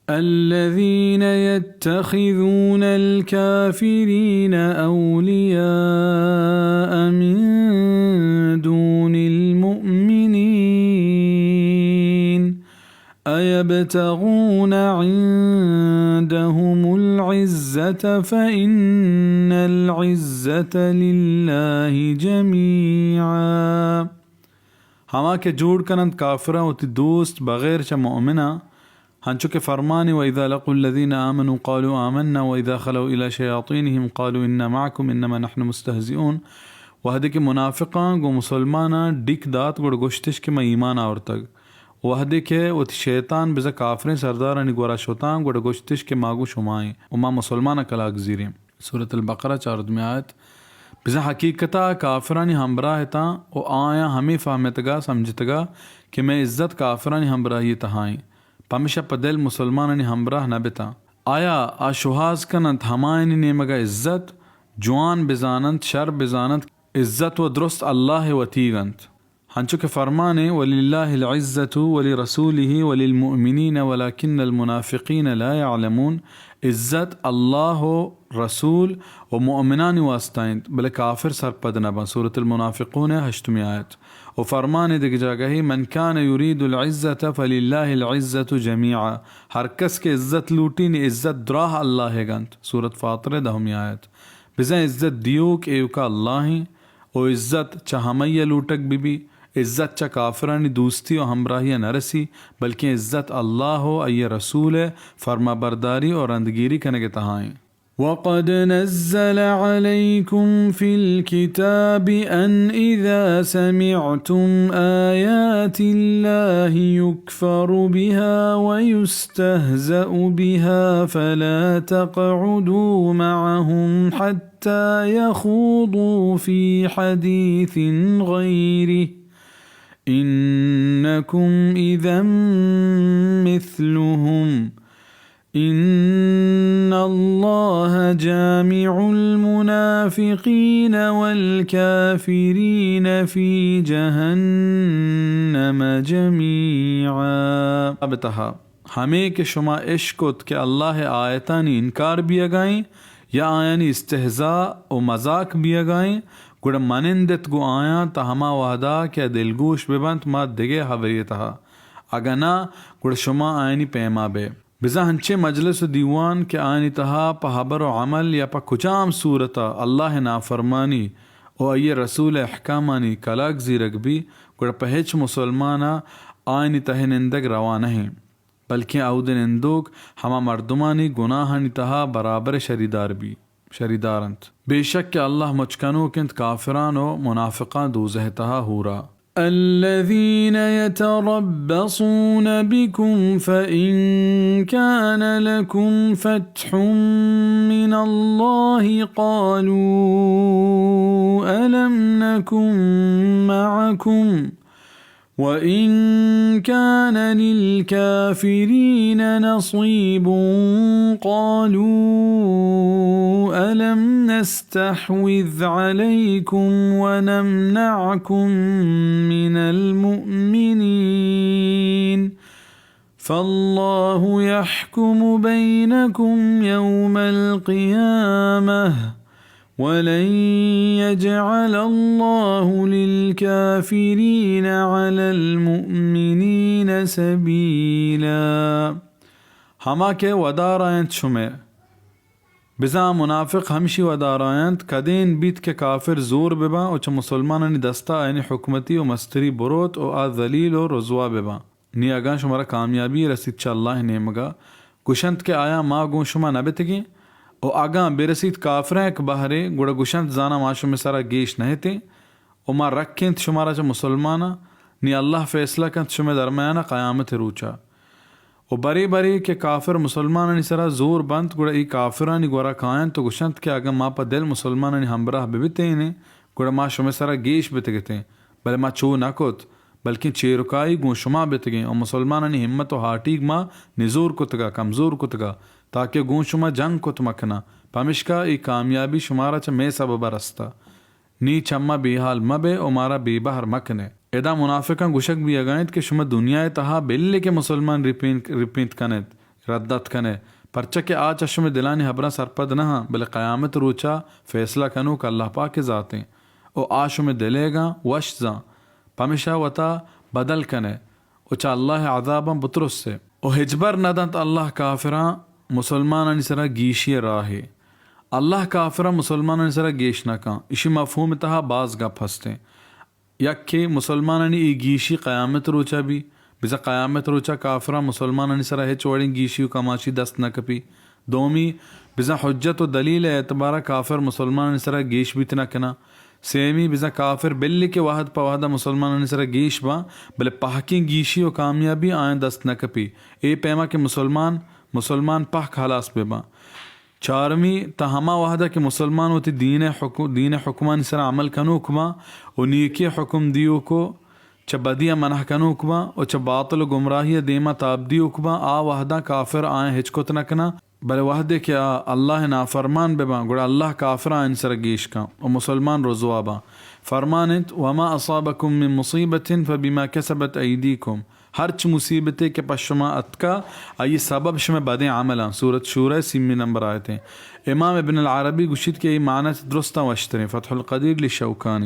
الذين يتخذون الكافرين أولياء من دون المؤمنين أيبتغون عندهم العزة فإن العزة لله جميعا۔ ہما کہ جوڑ کننت کافراں وتی دوست بغیر چہ مؤمناں، ہنچو کہ فرمانے، وإذا لقوا الذين آمنوا قالوا آمنا وإذا خلوا إلى شياطينهم قالوا إنا معكم إنما نحن مستهزئون۔ وہدے کہ منافقاں گوں مسلماناں ڈیک دات گڑا گوشتش کہ ما ایمان آورتگ۔ وہدے کہ وتی شیطان بزاں کافریں سردارانی گورا شتاں گڑا گوشتش کہ ما گوں شمائیں و ما مسلماناں کلاگ زیریں۔ سورۃ البقرہ، چاردمی آیت۔ بزاں حقیقتا کافرانی ہمراہ اتاں و آیاں ہمے فہمتگا سمجھتگا کہ مئے عزت کافرانی ہمراہی تہائیں، پمیشا پہ دل مسلمانانی ہمراہ نہ بتاں۔ آیا آ شوہاز کننت ہمایانی نیمگا عزت؟ جوان بزاننت، شر بزاننت، عزت و درست اللہ وتیگ انت۔ ہنچو کہ فرمانے، وللہ العزة ولرسوله وللمؤمنین ولكن المنافقین لا يعلمون، عزت اللہ و رسول و مؤمنانی واسطہ انت، بلے کافر سرپد نہ بنت۔ سورۃ المنافقون، ہشتمی آیت۔ و فرمانے دگہ جاگہے، من كان يريد العزة فلله العزة جميعا، ہر کس کہ عزت لوٹی نی عزت دراہ اللہ گنت۔ سورۃ فاطر، دہمی آیت۔ بزاں عزت دیوک ایوکا اللہ ہیں، و عزت چہ ہمئی ء لوٹگ بہ بی، عزت چہ کافرانی دوستی و ہمراہی ء نہ رسی، بلکیں عزت اللہ و آئی ء رسول ء فرمانبرداری و رندگیری کنگ ء تہا ایں۔ وقد نزل عليكم في الكتاب أن إذا سمعتم آيات الله يكفر بها ويستهزأ بها فلا تقعدوا معهم حتى حتى يخوضوا في حديث غيره إنكم إذا مثلهم إن الله جامع المنافقين والكافرين في جهنم جميعا۔ اب تہا ہمے کہ شما اشکت کہ اللہ ء آیتانی انکار بیئگا ایں یا آیانی استہزاء و مذاق بیئگا ایں، گڑا منندت گوں آیاں تا ہما وہدا کہ آ دلگوش بہ بنت ما دگہ ہبرے تہا، اگاں ناں گڑا شما آیانی پیما بئے۔ بزاں ہنچیں مجلس و دیوان کہ آیانی تہا پہ ہبر و عمل یا پہ کجام صورتا اللہ ء نافرمانی و آئی ء رسول ء احکامانی کلاگ زیرگ بی، گڑا پہ ہچ مسلمانا آیانی تہ ء نندگ روا نہ انت۔ بلکیں اود ء نندوک ہما مردمانی گناہانی تہا برابر شریدار بی، شریدار انت۔ بے شک کہ اللہ مچ کنوک انت کافران و منافقاں دوزہ ء تہا ہورا۔ الذين يتربصون بكم فإن كان لكم فتح من الله قالوا ألم نكن معكم وإن كان للكافرين نصيب قالوا ألم نستحوذ عليكم ونمنعكم من المؤمنين فالله يحكم بينكم يوم القيامة ولن يجعل الله للكافرين على المؤمنين سبيلا۔ ہما کہ ودار آینت شمئے، بزاں منافق ہمشی ودار آینت، کدین بیت کہ کافر زور بباں و چہ مسلمانانی دستا آیانی حکمتی و مستری بروت و آ ذلیل و رسوا بباں۔ نی اگاں شمارا کامیابی رسیت چہ اللہ ء نیمگا، گوشنت کہ آیا ما گوں شما نہ بتگیں؟ و اگاں برسیت کافراں یک بہرے، گڑا گوشنت زاناں ما شمئے سرا گیش نہ اتیں و ما رکینت شمارا چہ مسلماناں، نی اللہ فیصلہ کنت شمئے درمیانا قیامت ء روچا۔ و برے برے کہ کافر مسلمانانی سرا زور بنت، گڑا اے کافرانی گورا کاینت و گوشنت کہ اگاں ما پہ دل مسلمانانی ہمبراہ ببتینیں، گڑا ما شمئے سرا گیش بتگتیں، بلے ما چو نہ کت، بلکیں چیرکائی گوں شما بتگیں و مسلمانانی ہمت و ہاٹیگ ما نزور کتگا، کمزور کتگا، تاکہ گوں شما جنگ کت مکناں، پمشکا اے کامیابی شمارا چہ مئے سببا رستا۔ نی چہ ما بے حال مبئے و مارا بے بہر مکنئے۔ ادا منافقاں گوشگ بیئگا انت کہ شما دنیائے تہا بلے کہ مسلمان رپینت، رپینت کنت، ردت کنئے، پرچا کہ آ چہ شمئے دلانی ہبراں سرپد نہ آں، بلے قیامت روچا فیصلہ کنوک اللہ پاک ذات ایں، و آ شمئے دلیگاں وش زاں، پمیشا وتا بدل کنئے و چہ اللہ عذاباں بترسئے۔ و ہچبر ندنت اللہ کافراں مسلمانانی سرا گیشی راہے۔ اللہ کافراں مسلمانانی سرا گیش نہ کن۔ اشی مفہوم تہا باز گپ ہستیں۔ یکے مسلمانانی اے گیشی قیامت روچا بی، بزاں قیامت روچا کافراں مسلمانانی سرا ہچ وڑیں گیشی و کماشی دست نہ کپی۔ دومی، بزاں حجت و دلیل اعتبارا کافر مسلمانانی سرا گیش بیت نہ کناں۔ سیمی، بزاں کافر بلی کہ وہد پہ وہدا مسلمانانی سرا گیش باں، بلے پہکیں گیشی و کامیابی آیاں دست نہ کپی۔ اے پیما کہ مسلمان، مسلمان پہک ہلاس بہ باں۔ چارمی، تا ہما وہدا کہ مسلمان وتی دین حکم، دین حکمانی سرا عمل کنوک باں و نیکی حکم دیوک و چہ بدیا منع کنوک باں و چہ باطل و گمراہی دیما تاب دیوک باں، آ وہدا کافر آیاں ہچ کت نہ کناں، بلے وہدے کہ آ اللہ نافرمان بہ باں، گڑا اللہ کافراں آیانی سرا گیش کن و مسلمان رسوا باں۔ فرمان انت، وما اصابکم من مصیبۃ فبما کسبت ایدیکم، ہرچ مصیبتے کہ پہ شما اتکا، آئی سبب شمئے بدیں عملاں۔ سورت شورا سیمی نمبر آیتیں۔ امام ابن العربی گوشیت کہ اے معنی درستاں وشتریں۔ فتح القدیر لشوکانی۔